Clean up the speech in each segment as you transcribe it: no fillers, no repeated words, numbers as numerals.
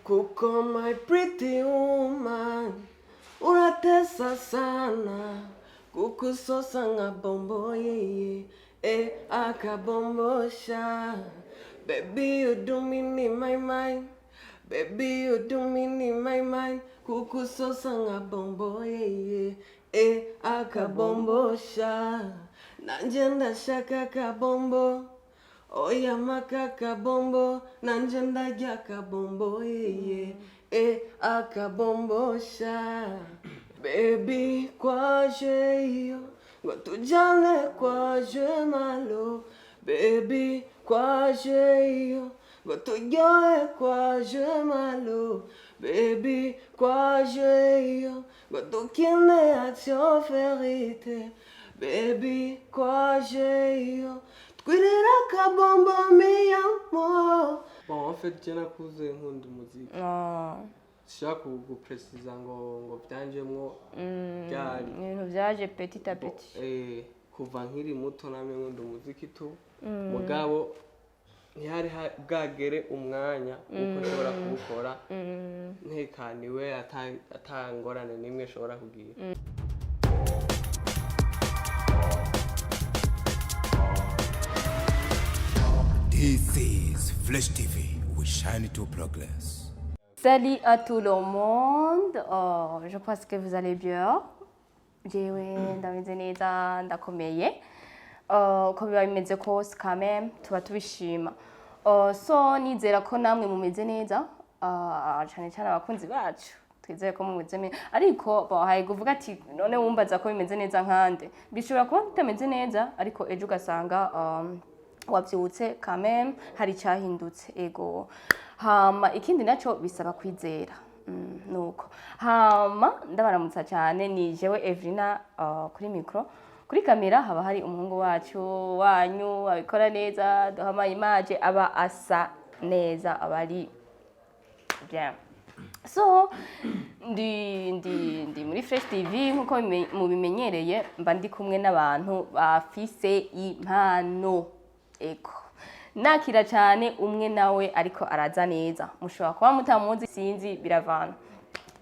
Kuko my pretty woman, uratesa sana, kukusosa nka bombo, yeye eh, akabombosha. Baby, you do me in my mind. Baby, you do me in my mind. Kukusosa nka bombo, yeye eh, akabombosha. Nanje ndashaka kabombo. Oya, maka kabombo, nanje ndarya kabombo, yeye eh, akabombosha. Baby, kwaje iyo ngo tujane, kwaje malo. Baby, kwaje iyo ngo turyohe, kwaje malo. Baby, kwaje iyo ngo dukine action vérité. Baby, kwaje iyo twirira akabombo, mi amor. Bon, en fait, je nakuze nkunda umuziki. Sishaka gupresiza ngo byanjemwo ryari. Ibintu byaje petit à petit. Kuva nkiri muto namwe nkunda umuziki tu, mugabo ntihari bwagere umwanya wuko nshobora kuwukora ntekaniwe, ata ngorane n'imwe nshobora kugira. This is Flash TV. We shine to progress. Salut à tout le monde. Oh, je pense que vous allez bien. Jewe ndameze neza, ndakomeye. Oh, uko biba bimeze kose, quand même tuba tubishima. Oh, so nizera ko namwe mumeze neza. Cyane cyane abakunzi bacu. Twizere ko mumeze neza. Ariko bo haye kuvuga ati none wumbaza ko bimeze neza nkande. Bishobora kuba bitameze neza, ariko ejo ugasanga wabyutse quand même hari icyahindutse. Ego, hama ikindi naco bisaba kwizera. Nuko hama ndabaramutsa cyane, ni jewe Evelina kuri micro. Kuri kamera haba hari umuhungu wacu wanyu abikora neza, duhama image, aba asa neza, aba ari bien. So ndi muri Fresh TV nkuko mubimenyereye, mba ndi kumwe n'abantu bafise impano. Ego, nakira cyane umwe nawe ariko araza neza, mushobora kuba mutamuzi, sinzi, biravana.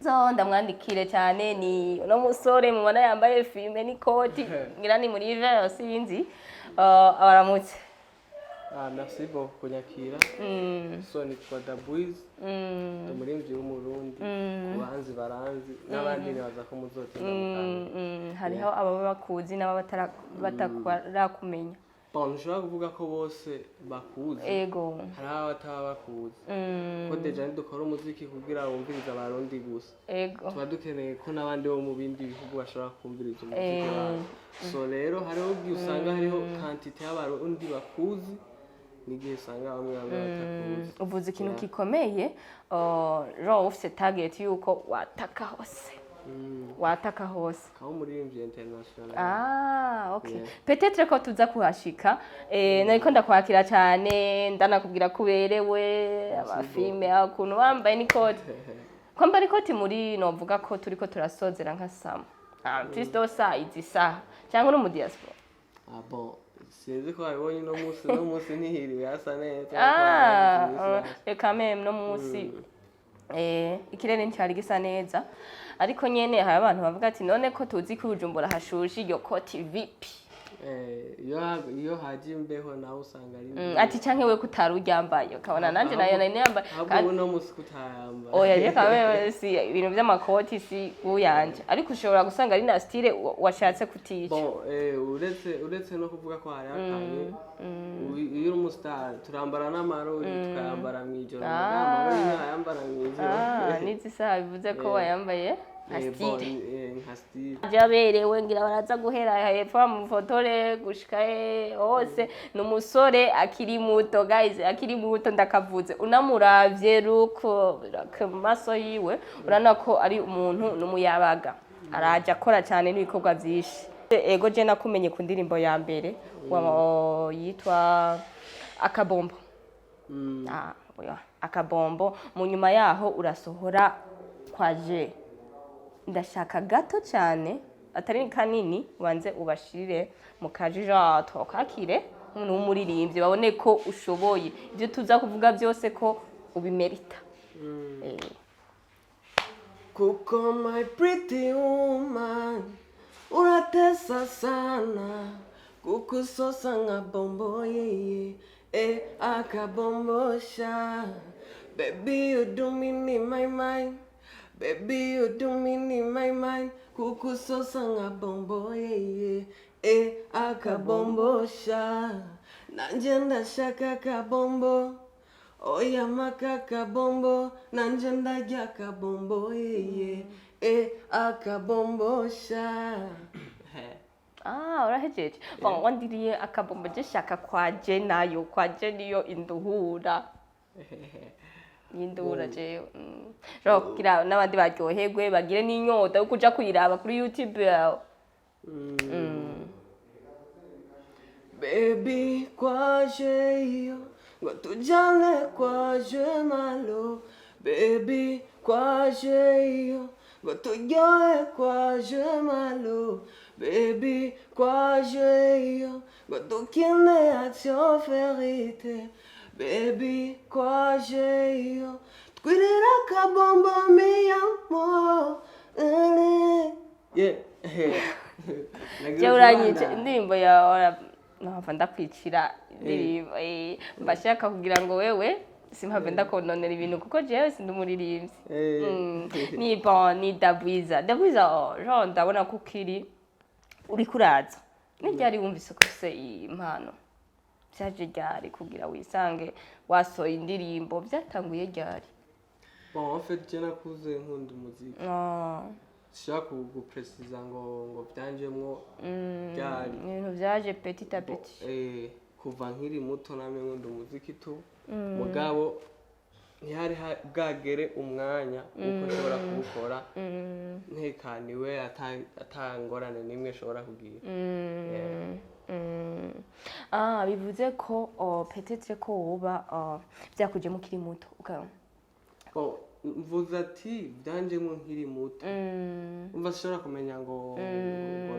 So ndamwandikire cyane, ni uno musore mubona yambaye fumé n'ikoti, ngira ni muri hiver, sinzi. Abaramutse. Ah, merci beaucoup kunyakira. So nitwa Dabwiz, ndi umuririmbyi w'Umurundi. Ku banzi baranzi, n'abandi nibaza ko muzotinda mukanya. Hariho ababa bakuzi n'ababa batarakumenya. Bon, ntushobora kuvuga ko bose bakuzi. Hariho abataba bakuzi, ko déjà ntidukora umuziki kugira wumvirize Abarundi gusa. Tuba dukeneye ko n'abandi bo mu bindi bihugu bashobora kumviriza umuziki wacu. So rero hariho igihe usanga hariho quantité y'Abarundi bakuzi, n'igihe usanga bamwe bamwe batakuzi. Uvuze ikintu gikomeye. Ro ufise target yuko wataka hose, wataka hose. Kaba umuririmbyi international. Ah, okay. Yeah. Peut-être ko tuza kuhashika. Nariko ndakwakira cyane, ndanakubwira ko uberewe, amafilme, ukuntu wambaye n'ikoti. Kwambara ikoti muri novuga ko turiko turasozera nka sama. Ah, plus de ça, izi saha. Cyangwa no mu diaspora. Ah bon, sinzi ko wabibonye uno munsi. Uno munsi ntihiriwe hasa neza. Ah, ariko hari iminsi quand même no munsi ikirere nticari gisa neza, ariko nyene hari abantu bavuga ati none ko tuzi ko Bujumbura hashushe, iryo koti vipi? Iyo haje imbeho nawe usanga ari Ati canke we kutari uryambaye, ukabona nanje nayo nari niyambaye. Ahubwo uno munsi kutayambaye. Oya, reka wewe, si ibintu vy'amakoti si uyanje, ariko ushobora gusanga ari na style washatse kutica. Bon, uretse no kuvuga ko hari akanye, iyo uri umustar turambara n'amarori, tukayambara mw'ijoro. Amarori ntayambara mw'ijoro. Ah, n'izi saha bivuze ko wayambaye nka Bon, style. Nka style. Aberewe, ngira baraza guhera hepfo bamufotore gushika hose. Ni umusore akiri muto, guys, akiri muto ndakavuze. Unamuravye ruko ku maso yiwe, urabona ko ari umuntu n'umuyabaga, araje akora cyane n'ibikorwa byinshi. Ego, je nakumenye ku ndirimbo ya mbere yitwa Akabombo. Ah, oya, Akabombo. Mu nyuma yaho urasohora Kwaje. Ndashaka gato cyane, atari kanini, ubanze ubashirire mu kajijato kakire nk'umuntu w'umuririmbyi, babone ko ushoboye ibyo tuza kuvuga byose, ko ubimerita. Kuko my pretty woman, uratesa sana. Kukusosa nka bombo, yeah. Eh, akabombosha. Baby, you do me in my mind. Baby, you do me in my mind. Kukusosa nka bombo, yeah. Eh, akabombosha. Nanje ndashaka kabombo. Oya maka kabombo. Nanje ndarya kabombo, yeah. Eh, akabombosha. Ah, urahejeje. Bon, wandiriye akabombo, je shaka kwaje nayo, kwaje niyo induhura. Y'induhura jewe. Genre kugira n'abandi baryoherwe, bagire n'inyota yo kuja kuyiraba kuri YouTube yawe. Baby, kwaje iyo ngo tujyane kwaje malo. Baby, kwaje iyo ngo turyohe kwaje malo. Baby, kwaje iyo ngo dukine action vérité. Baby, kwaje iyo twirira akabombo mi amor. Yeah. Je uranyice indirimbo yawe, mpava ndakwicira indirimbo. Mba shaka kugira ngo wewe simpave ndakononera ibintu, kuko jewe sindi umuririmbyi. Ni bon, ni Dabwiza. Dabwiza, oh, genre ndabona ko ukiri, uriko uraza. Ni ryari wumvise ko ufise iyi impano? Vyaje ryari kugira wisange wasohoye indirimbo? Vyatanguye ryari? Bon, en fait, je nakuze nkunda umuziki. Sishaka gupresiza ngo byanjemwo ryari. Ibintu vyaje petit à petit. Kuva nkiri muto namwe nkunda umuziki tu, mugabo ntihari bwagere umwanya wuko nshobora kuwukora ntekaniwe, ata ngorane n'imwe nshobora kugira. Yeah. Ah, bivuze ko, oh, peut-être ko woba, oh, byakujemo ukiri muto Bon, mvuze ati byanjemo nkiri muto. Umva, sinshobora kumenya ngo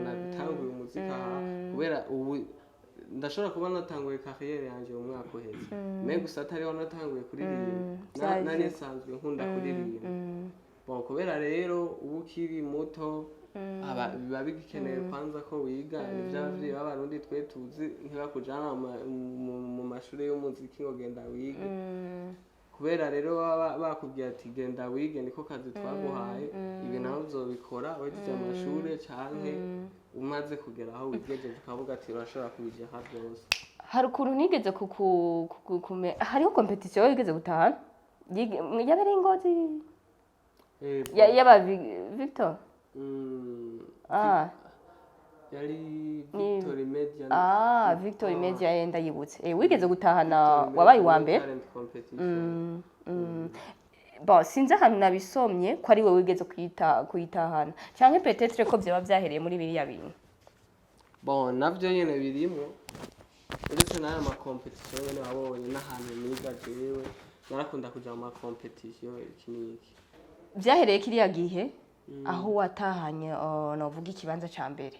natanguye umuziki aha, kubera ubu ndashobora kuba natanguye carrière yanjye mu mwaka uheze, mais gusa atariho natanguye kuririmba. Vyaje. Nari nsanzwe nkunda kuririmba. Bon, kubera rero uba ukiri muto, biba bigikenewe kwanza ko wiga. Nivyo abavyeyi b'Abarundi twe tuzi, ntibakujana mu mashuri y'umuziki ngo genda wige. Kubera rero baba bakubwiye ati genda wige, niko kazi twaguhaye, ibi nawe uzobikora wagize amashure canke umaze kugera aho wigejeje ukavuga ati urashobora kubijera byose. Hari ukuntu nigeze hariho compétition wigeze gutahana yabereye i Ngozi. Yaba Victor. Ah. Yari Victory Media. Ah, Victor Media, yenda yibutse. Wigeze gutahana, wabaye uwa mbere. Talent competition. Bon, sinzi ahantu nabisomye ko ari wowe wigeze kuyitahana, canke peut-être ko vyoba vyahereye muri biriya bintu. Bon, navyo nyene birimwo, uretse n'aya ma compétition nyene wabonye n'ahantu niga, jewe narakunda kuja mu ma compétition, iki n'iki. Vyahereye kiriya gihe aho watahanye, novuga ikibanza ca mbere,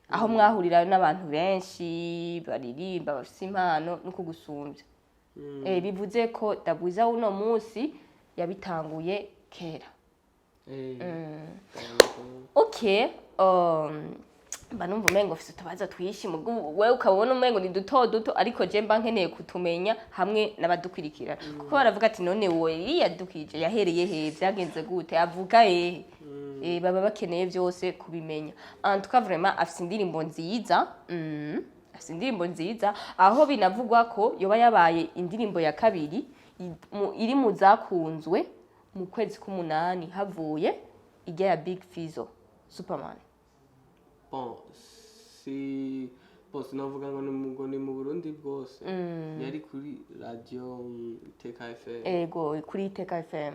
aho mwahurira n'abantu benshi baririmba bafise impano no kugusumbya. Bivuze ko Dabwiza uno munsi yabitanguye kera. Okay, mba numva umengo ufise utubazo twishi, mugu wewe ukabona umengo ni duto duto, ariko je mba nkeneye kutumenya hamwe n'abadukurikira, kuko baravuga ati none wowe yadukije yahereye he? Vyagenze gute? Avuga hehe? Baba bakeneye byose kubimenya. En tout cas, vraiment afise indirimbo nziza. Afise indirimbo nziza, aho binavugwa ko yoba yabaye indirimbo ya kabiri iri mu zakunzwe mu kwezi k'umunani, havuye ijya ya Big Fizzo, Superman. Bon, si bon, sinavuga ngo ni mu Burundi bwose, yari kuri radio Iteka FM. Ego, kuri Iteka FM,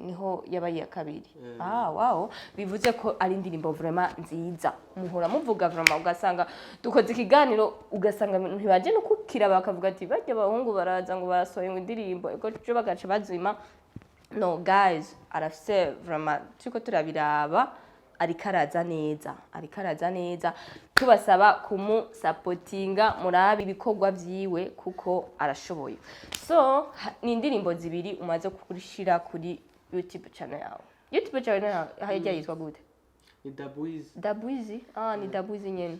niho yabaye iya kabiri. Ah, wow, bivuze ko ari indirimbo vraiment nziza. Muhora muvuga vraiment, ugasanga dukoze ikiganiro, ugasanga ntibaje no kukira, bakavuga ati barya abahungu baraza ngo barasohoye ngo indirimbo, ego cyo bagaca bazima. No guys, arafise vraiment, turiko turabiraba, ariko araza neza, ariko araza neza. Tubasaba kumusapotinga, murabe ibikorwa vyiwe kuko arashoboye. So ni indirimbo zibiri umaze gushira kuri YouTube channel yawe. YouTube channel hajya yitwa gute? Ni Dabwizi. Dabwizi, ah, ni Dabwizi nyene.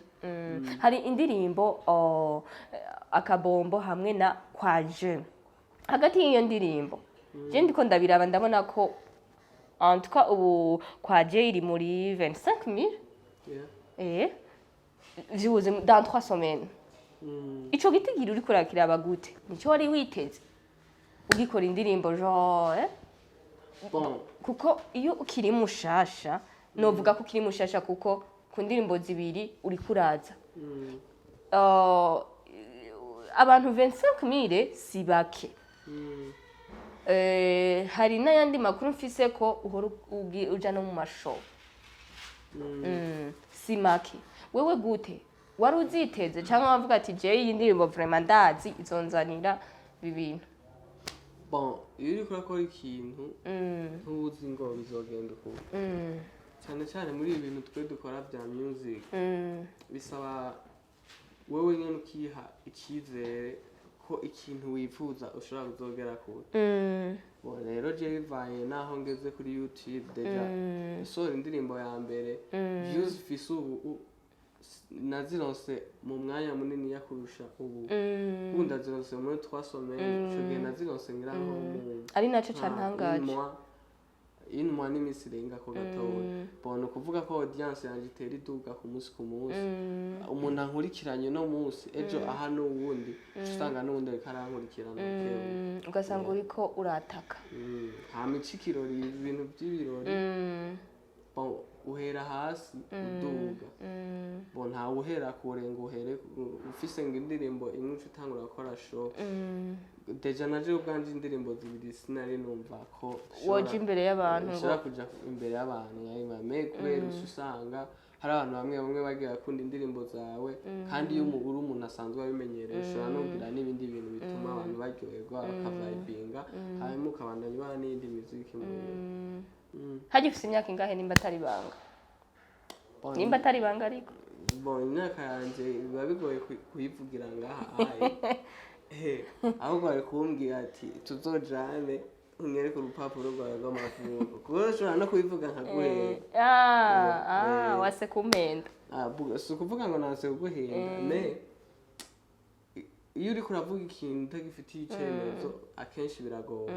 Hari indirimbo, oh, Akabombo hamwe na Kwaje. Hagati y'iyo ndirimbo, je ndiko ndabiraba, ndabona ko en tout cas ubu Kwaje iri muri 25 000 views dans 3 semaines. Ico gitigiri uriko urakiraba gute? Nico wari witeze ugikora indirimbo, genre, eh? Bon. Kuko iyo ukiri mushasha, novuga ko ukiri mushasha kuko ku ndirimbo zibiri uriko uraza, abantu 25 000 si bake. Hari n'ayandi makuru mfise ko uhora uja no mu ma show. Si make. Wewe gute, wari uziteze cyangwa wavuga ati: "Jewe iyi ndirimbo vraiment ndazi izonzanira ibi bintu"? Bon, iyo uriko urakora ikintu, ntuzi ngo bizogenda ukuntu, cyane cyane muri ibi bintu twe dukora bya music, bisaba wowe nyine ukiha icyizere ko ikintu wifuza ushobora kuzogera kure. Bon, rero je bivanye naho ngeze kuri YouTube, déjà isohora indirimbo ya mbere, views mfise ubu nazironse mu mwanya munini kurusha ubu. Ubu ndazironse muri 3 semaines, ico gihe nazironse ngira nko mu Ari naco nka cantangaje. une mois n'iminsi irenga ko gatoya. Bon, ni ukuvuga ko audience yanje itera iduga ku munsi ku munsi. Umuntu ankurikiranye uno munsi, ejo aha n'uwundi, uca usanga n'uwundi ariko arankurikirana bukebuke. Ugasanga uriko urataka. Hama ic'ikirori, ibintu by'ibirori, bon, uhera hasi uduga. Bon, ntawe uhera kure ngo uhere ufise ngo indirimbo imwe uca utangura gukora show. Déjà naje ubwanje indirimbo zibiri sinari numva ko woja imbere y'abantu ngo nshobora kuja imbere y'abantu nkaririmba, mais kubera uca usanga hari abantu bamwe bamwe bagiye bakunda indirimbo zawe, kandi iyo uri umuntu asanzwe abimenyereye, ushobora no kugira n'ibindi bintu bituma abantu baryoherwa, bakavibinga, hanyuma ukabandanya ubaha n'iyindi miziki mu nyuma. Hajya ufise imyaka ingahe, nimba atari ibanga? Bon, Nimba atari ibanga ariko. Bon, imyaka yanjye biba bigoye kuyivugira ngaha ahaye. Ahubwo bari kumbwira ati: "Tuzojane unyereke urupapuro rwawe rw'amavuko," kuko ushobora no kubivuga nkaguhera. Ah, ah, wase kumpenda. Ah, si ukuvuga ngo nanse kuguhenda, mais iyo uriko uravuga ikintu utagifitiye icemezo, akenshi biragora.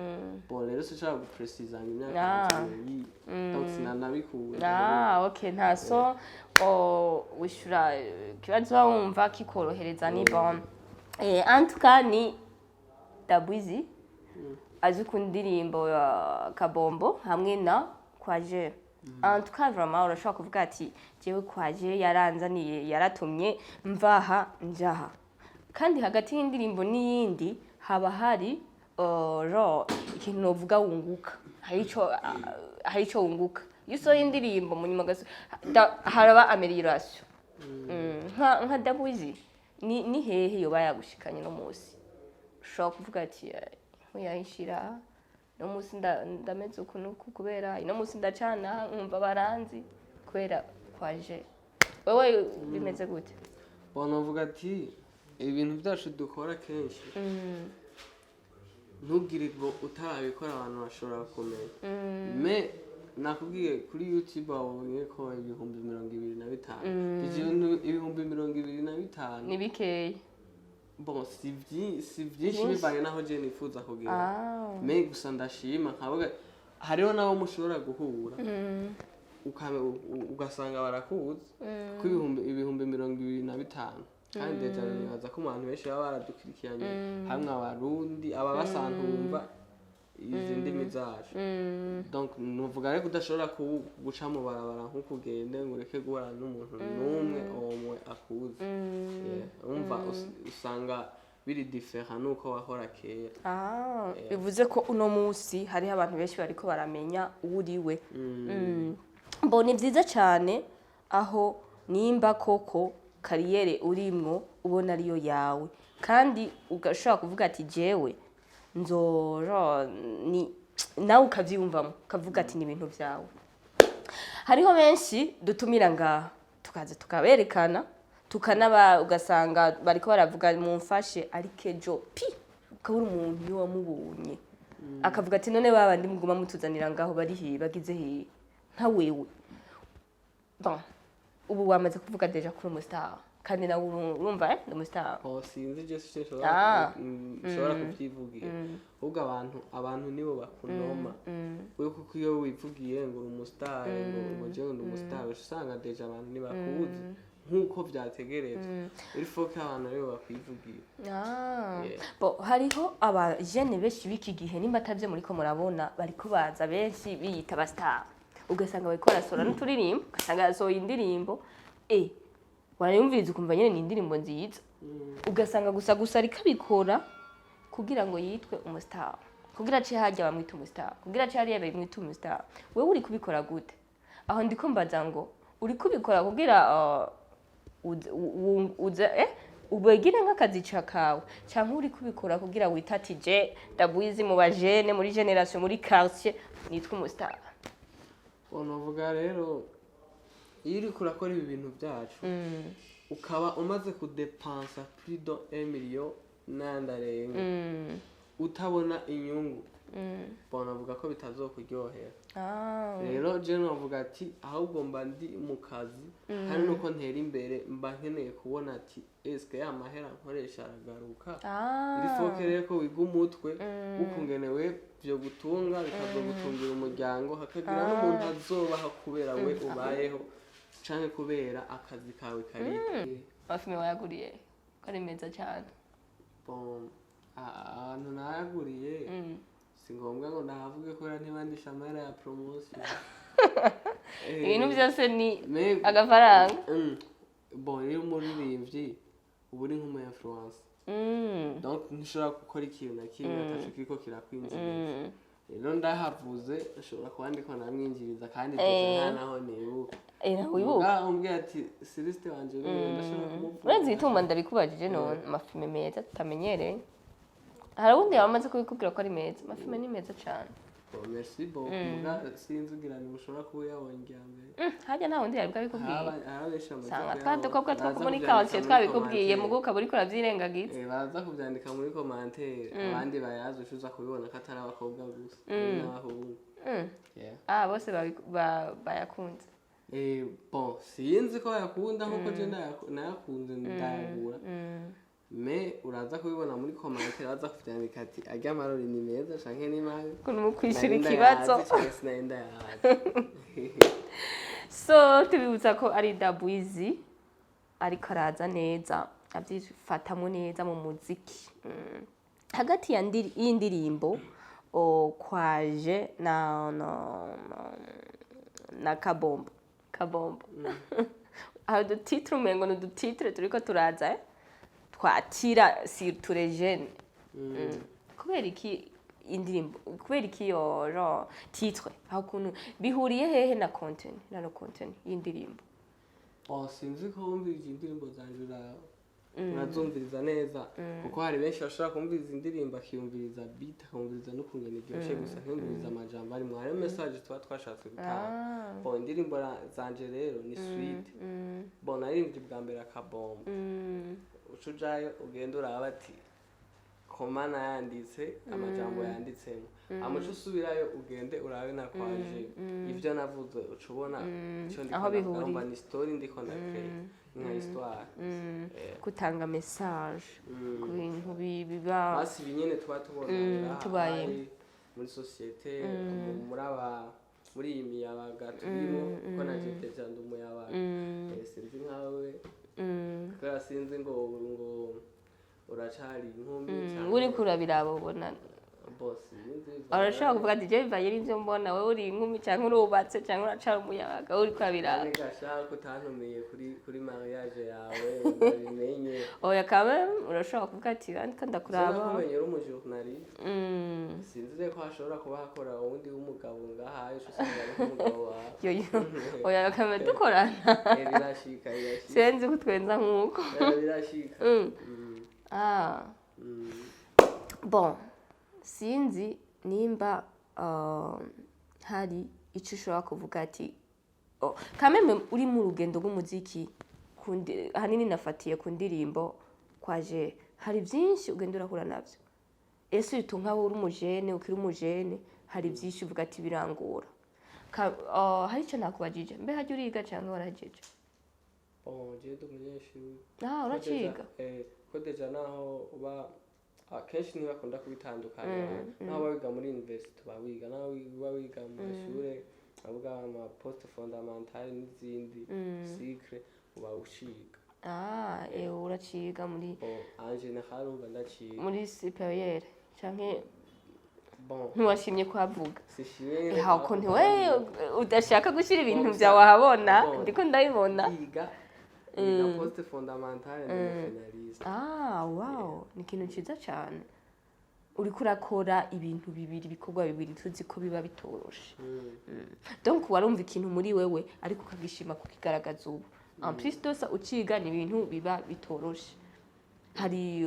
Bon, rero sinshobora guprecisanga imyaka yanje iyi, donc sinanabikunda. Ah, okay, nta so wishura ikibazo uba wumva kikorohereza, ni bon. En tout cas ni Dabwizi azi ku ndirimbo ya Kabombo hamwe na Kwaje. En tout cas vraiment urashobora kuvuga ati: "Jewe Kwaje yaranzaniye, yaratumye mvaha njaha." Kandi hagati y'indirimbo n'iyindi haba hari ro ikintu novuga wunguka, hari ico wunguka iyo usohoye indirimbo, mu nyuma haraba amélioration. Nka Dabwizi, ni hehe yoba yagushikanye no munsi ushobora kuvuga ati: "Nkuyayishira no munsi ndameze uku nuku kubera ino munsi ndacana nkumva baranzi kubera Kwaje"? Wewe bimeze gute? Bon, novuga ati ibintu byacu dukora kenshi, ntugire ngo utarabikora abantu bashobora kumenya. Mais nakubwiye, kuri YouTube wabonye ko 25,000. 25,000 Ni bikeya. Bon, si byinshi bivanye n'aho je nifuza kugera. Mais gusa ndashima, nkavuga hariho n'abo mushobora guhura ugasanga barakuzi ko 25,000, kandi déjà nibaza ko mu bantu benshi baba baradukurikiranye hamwe Abarundi aba basanzwe bumva izi ndimi zacu. Donc nuvuga ariko udashobora guca mu barabara nk'ukugende ngo ureke guhura n'umuntu n'umwe omwe akuzi. Yeah, umva usanga biri différent nuko wahora kera. Ah, bivuze ko uno munsi hariho abantu benshi bariko baramenya uwo uriwe. Mbona ni byiza cyane aho nimba koko carrière urimwo ubona ariyo yawe, kandi ugashobora kuvuga ati: "Jewe nzoro ni", nawe ukavyiyumvamo, ukavuga ati ni ibintu byawe. Hariho benshi dutumira ngaha, tukaza tukaberekana, tukanaba, ugasanga bariko baravuga: "Mumfashe", ariko ejo pi ukabura umuntu iyo wamubonye. Akavuga ati: "None babandi muguma mutuzanira ngaho bari he? Bagize he?" Nka wewe, bon, ubu wamaze kuvuga déjà kuri umustar, kandi nawe urumva, ni umustar. Oh, sinzi, je sinshobora nshobora kubyivugira. Ahubwo abantu nibo bakunoma we, kuko iyo wivugiye ngo uri umustar, ngo jewe ndi umustar, uca usanga déjà abantu ntibakuzi nk'uko vyategerezwa. Il faut ko abantu aribo bakwivugira. Yeah. Bon, hariho abajene benshi b'iki gihe, nimba atavyo muriko murabona, bariko baza benshi biyita abastar, ugasanga bariko barasohora n'uturirimbo, ugasanga yasohoye indirimbo, warayumviriza ukumva nyene ni indirimbo nziza, ugasanga gusa gusa ariko abikora kugira ngo yitwe umustar, kugira ace harya bamwite umustar, kugira ace hariya bamwite umustar. Wewe uri kubikora gute? Aho ndiko mbaza ngo uri kubikora kugira uze ubegire nk'akazi kawe, canke uri kubikora kugira witatije Dabwizi mu bajene, muri génération, muri quartier, nitwe umustar? Unavuga rero, iyo uriko urakora ibi bintu byacu, ukaba umaze kudepansa plus de 1 million n'ayandi arenga, utabona inyungu, bon, navuga ko bitazokuryohera. Rero je navuga ati ahubwo mba ndi mu kazi, kandi nuko ntera imbere mba nkeneye kubona ati: "Eske ya mahera nkoresha aragaruka?" Il faut que rero ko wiga umutwe ukungene we vyo gutunga, bikazogutungira umuryango, hakagira n'umuntu azobaho kubera we ubayeho canke kubera akazi kawe kari. Amafilme wayaguriye ko ari meza cyane? Bon, ahantu nayaguriye si ngombwa ngo ndahavuge kubera ntibandisha amahera ya promotion. Ibintu byose ni agafaranga. Bon, iyo umuririmbyi uba uri nk'umu influence, donc ntushobora gukora ikintu na kimwe ataco kiriko kirakwinjiriza. Rero ndahavuze nshobora kuba ndiko ndamwinjiriza, kandi déjà nta naho nibuka. Nawe wibuka. Muga umbwiye ati styliste wanje niwe, ndashobora kumuvuga. Urazi igituma ndabikubajije? None amafilme meza tutamenyereye, hari uwundi wamaze kubikubwira ko ari meza? Amafilme ni meza cyane. Bon, merci beaucoup. Muga sinzi, ugira ni ushobora kuba uyabonye irya mbere. Harya nta wundi yari bwabikubwiye? Hari abenshi bamaze Sanga twa kuyabona. dukobwa two Baza muri kuvyandika quartier muri twabikubwiye, commentaire. mugo ukaba uriko uravyirengagiza. Baza kuvyandika muri commentaire, abandi bayazi, ucuza kubibona ko atari abakobwa gusa, hari n'abahungu. Yeah. Ah, bose bayakunze. Bon, sinzi ko bayakunda nkuko je nayakunze ndayagura, mais uraza kubibona muri commentaire, baza kuvyandika ati arya amarori ni meza canke ni mabi. Ukuntu mu kwishura Nari ikibazo. ndayazi canke sinari ndayazi. So tubibutsa ko ari Dabwizi, ariko araza neza, abyifatamo neza mu muziki. Hagati ya y'indirimbo kwaje na Kabombo, Kabombo, hari udutitre umengo ni udutitre turiko turaza, twatira surtout les jeunes. Kubera iki indirimbo, kubera iki iyo genre titre? Aho kuntu bihuriye hehe na contenu, na no contenu y'indirimbo? Oh, sinzi ko wumvirije indirimbo zanje, urazumviriza neza, kuko hari benshi bashobora kumviriza indirimbo, akiyumviriza beat, akumviriza n'ukungene iryoshe gusa, ntiyumviriza amajambo arimwo. Hariho message tuba twashatse gutanga. Bon, indirimbo zanje rero ni suite. Bon, naririmbye bwa mbere Akabombo, uca ujayo ugenda uraba ati koma nayanditse, amajambo yanditsemo, amuca usubirayo ugende urabe nakwaje ivyo navuze, uca ubona ico ndiko Aho ndavuga. bihuriye. Urumva ni story ndiko ndacrea, ni nka histoire. Gutanga message ku bintu biba Basi ibi nyene tuba tubona ngaha tubaye. ari muri société, muri aba, muri iyi miyabaga turimo, kuko na je déjà ndi umuyabaga. Sinzi nkawe, kubera sinzi ngo uracari inkumi canke- Uriko urabiraba ubona Bon, sinzi. Urashobora kuvuga ati je bivanye n'ivyo mbona, wewe uri inkumi canke urubatse canke uracari umuyabaga, uriko urabiraba? None gashaka utantumiye kuri mariage yawe, ndabimenye. Oya, quand même urashobora kuvuga ati andika ndakuraba. Sinakumenye uri umujournaliste. Sinzi rero ko hashobora kuba hakora uwundi w'umugabo ngaha, ejo usanga ari nk'umugabo wawe. Yoyo, oya, quand même dukorana. Birashika, birashika. Sinzi ko twenza nk'uko. Birashika. Ah. Bon, sinzi nimba hari icyo ushobora kuvuga ati oh, quand même uri mu rugendo rw'umuziki, ahanini nafatiye ku ndirimbo kwaje, hari byinshi ugenda urahura nabyo. Ese uhita nkaho uri umujene, ukiri umujene, hari byinshi uvuga ati birangora. Hari icyo nakubajije, mbe hajya uriga cyangwa warahejeje? Bon, jewe ndi umunyeshuri. Ah, uraciga? Ko déjà naho uba, akenshi ntibakunda kubitandukanya, naho uba wiga muri university uba wiga, naho uba wiga mu mashure avuga ama post fondamental n'izindi cycle, uba uciga. Ah, uraciga muri Bon, en général umva ndaciga. Muri supérieur canke? Bon. Ntiwashimye kuhavuga? Sishimye. Ha, ukuntu we udashaka gushyira ibintu Bon, byawe ahabona. Bon. Ndiko ndabibona. Yiga post fondamental, ndi finaliste. Ah, wow, ni ikintu cyiza cyane. Uriko urakora ibintu bibiri, ibikorwa bibiri, tuzi ko biba bitoroshe. Donc warumva ikintu muri wewe, ariko ukagishima kukigaragaza ubu. En plus de ça, uciga, ni ibintu biba bitoroshe. Hari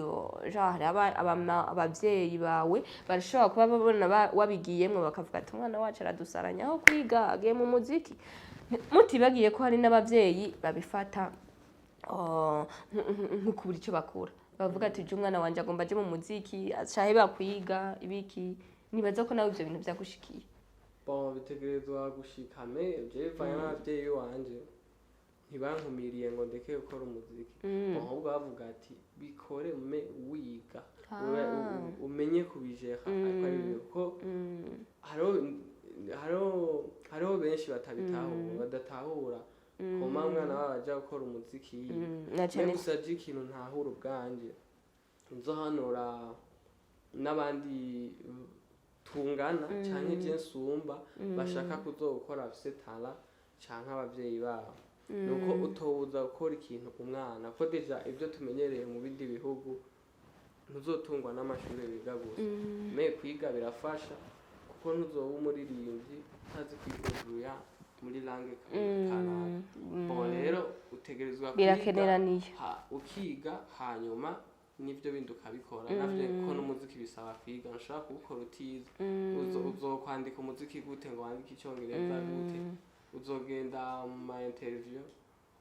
genre hari abavyeyi bawe barashobora kuba babona wabigiyemwo, bakavuga ati umwana wacu aradusaranya, aho kwiga agiye mu muziki. Mutibagiye ko hari n'abavyeyi babifata nko kubura icyo bakora, bavuga ati je umwana wanje agomba aje mu muziki, acahe bakwiga ibiki. Nibaza ko nawe ivyo bintu vyagushikiye. Bon, bitegerezwa gushika, mais je bivanye n'abavyeyi wanje, ntibankumiriye ngo ndeke gukora umuziki. Bon, ahubwo bavuga ati bikore mais wiga. Umenye kubijera, ariko ari ibintu kuko hariho benshi batabitahura, badatahura koma umwana wabo aja gukora umuziki yiga. Na Mais cane. Gusa je ikintu ntahura ubwanje, nzohanura n'abandi tungana canke je nsumba bashaka kuzokora, bafise talent canke abavyeyi babo, nuko utobuza gukora ikintu umwana, ko déjà ibyo tumenyereye mu bindi bihugu, ntuzotungwa n'amashuri wiga gusa. Mais kwiga birafasha, kuko ntuzoba umuririmbyi utazi kwidébrouilla muri langue kanaka. Bon, rero utegerezwa kwiga. Birakeneraniye. Ukiga, hanyuma n'ibyo bindi ukabikora navyo, kuko n'umuziki bisaba kwiga. Ntushobora kuwukora utize. Uzokwandika umuziki gute ngo wandike icyongereza gute? Uzogenda mu ma interview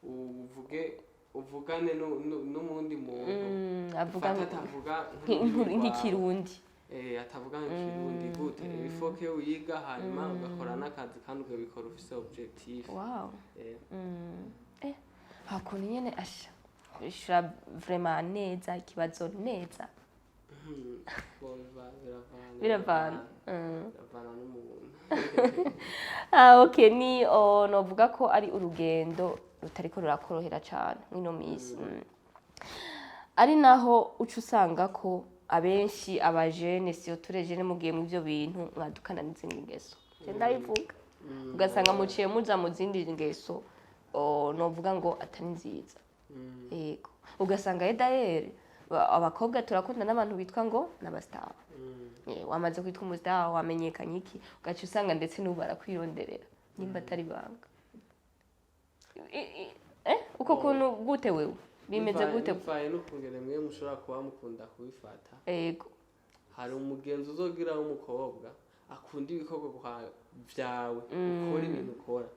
uvuge, uvugane n'umundi muntu Avuga fata atavuga nk'ururimi rwawe. Nk'ikirundi. Atavuga nk'ikirundi gute? Il faut que wiga, hanyuma ugakora n'akazi kandi ukabikora ufise objectif. Hakuntu nyene asha ishura vraiment neza ikibazo neza. Bon, biravana. Biravana. Biravana n'umuntu. Ah, okay, ni oh, novuga ko ari urugendo rutariko rurakorohera cane mwino misi. Ari naho uca usanga ko abenshi abajene, surtout les jeunes, mugiye mu ivyo bintu mwadukana n'izindi ngeso. Je ndabivuga, ugasanga muciye muja mu zindi ngeso, oh, novuga ngo atari nziza. Yego, ugasanga d'ailleurs abakobwa turakunda n'abantu bitwa ngo n'abastar. Wamaze kwitwa umustar, wamenyekanye iki, ugaca usanga ndetse n'ubu barakwironderera, nimba atari banga. Uko kuntu gute wewe bimeze gute? Bivaye n'ukungene mwe mushobora kuba mukunda kubifata. Hari umugenzi uzogira w'umukobwa akunda ibikorwa vyawe, ukora ibintu ukora.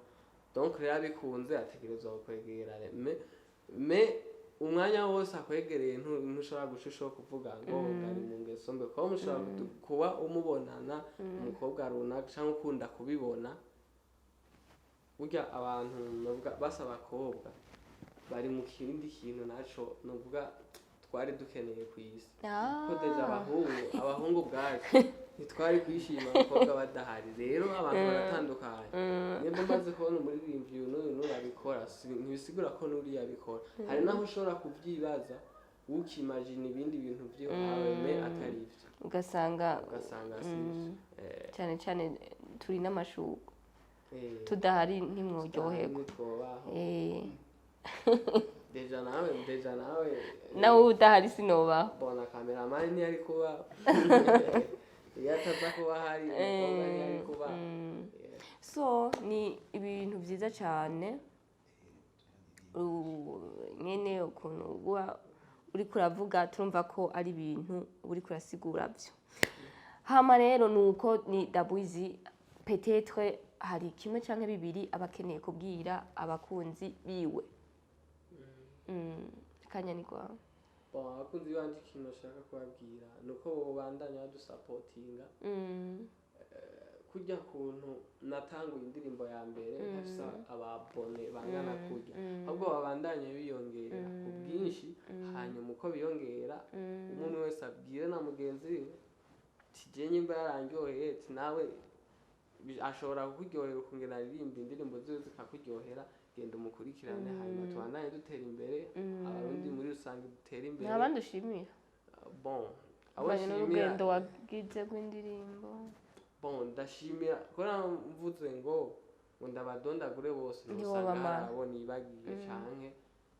Donc rero abikunze ategerezwa kukwegera, mais umwanya wose akwegereye ntushobora guca ushobora kuvuga ngo ngari mu ngeso mbi, kuba mushobora kuba umubonana umukobwa runaka cyangwa ukunda kubibona. Burya abantu novuga basa, abakobwa bari mu kindi kintu naco novuga twari dukeneye ku isi, ko déjà abahungu ubwacu ntitwari kwishima abakobwa badahari. Rero abantu baratandukanye. Nimba umaze kubona umuririmbyi uyu n'uyu n'uyu abikora, ntibisigura ko n'uriya abikora. Hari naho ushobora kubyibaza, ukimagina ibindi bintu by'iwawe, mais atari ibyo. Ugasanga Ugasanga si ibyo. Cyane cyane turi n'amashuka. Tudahari ntimworyoherwa. Ntitwobaho. Déjà nawe Nawe udahari sinobaho. Bona cameraman ntiyari kuba, iyo ataza kuba hari umukobwa ntiyari kuba. So ni ibintu byiza cyane. Nyene ukuntu uba uriko uravuga, turumva ko ari ibintu uriko urasigura byo. Hama rero nuko ni Dabwizi, peut-être hari kimwe canke bibiri aba akeneye kubwira abakunzi biwe. Akanya ni kwawe. Bon, abakunzi banje, ikintu nshaka kubabwira ni uko bobandanya badusapotinga. Kurya kuntu natanguye indirimbo ya mbere ntafise aba abonnés bangana kurya, ahubwo babandanye biyongera ku bwinshi. Hanyuma uko biyongera, umwe umwe wese abwire na mugenzi we ati: "Je nyimba yarandyoheye," ati nawe ashobora kukuryohera ukongera aririmba indirimbo ziwe zikakuryohera, genda umukurikirane. Hanyuma tubandanye dutera imbere, Abarundi muri rusange dutere imbere. Nta bandi ushimira? Bon, abo Uvanye nshimira, n'urugendo wagize rw'indirimbo. Bon, ndashimira kubera mvuze ngo ndabadondagure bose, usanga Ntiwobamara. hari abo nibagiye canke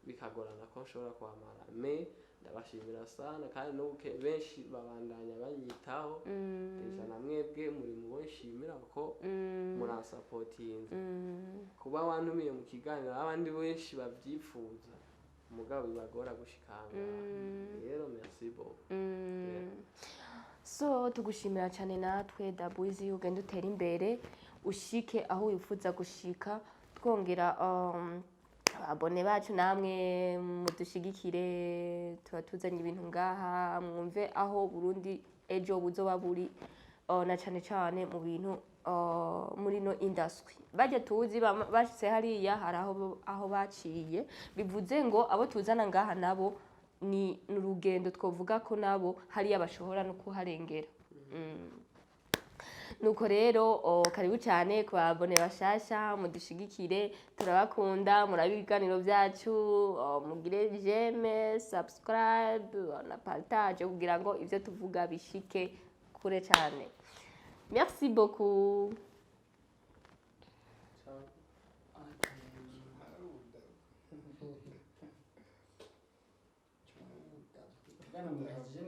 bikagorana ko nshobora kubamara, mais ndabashimira sana. Kandi n'ubu benshi babandanya banyitaho. Déjà na mwebwe muri mu bo nshimira ko muransapotinze kuba wantumiye mu kiganiro. Abandi benshi babyifuza mugabo bibagora gushikanga. Rero merci beaucoup. Yeah. So tugushimira cyane natwe Dabwizi, ugenda utera imbere, ushike aho wifuza gushika. Twongera abonnés bacu, namwe mudushigikire, tuba tuzanye ibintu ngaha, mwumve aho Burundi ejo buzoba buri, na cyane cyane mu bintu muri no industry bajya tuzi bashitse hariya, hari aho baciye. Bivuze ngo abo tuzana ngaha nabo ni urugendo, twovuga ko nabo hariya bashobora no kuharengera. Nuko rero karibu cyane ku ba abonnés bashasha, mudushigikire, turabakunda, murabe ibiganiro byacu, mugire j'aime, subscribe na partage kugira ngo ibyo tuvuga bishike kure cyane. Merci beaucoup. Ciao. Bwana muraje.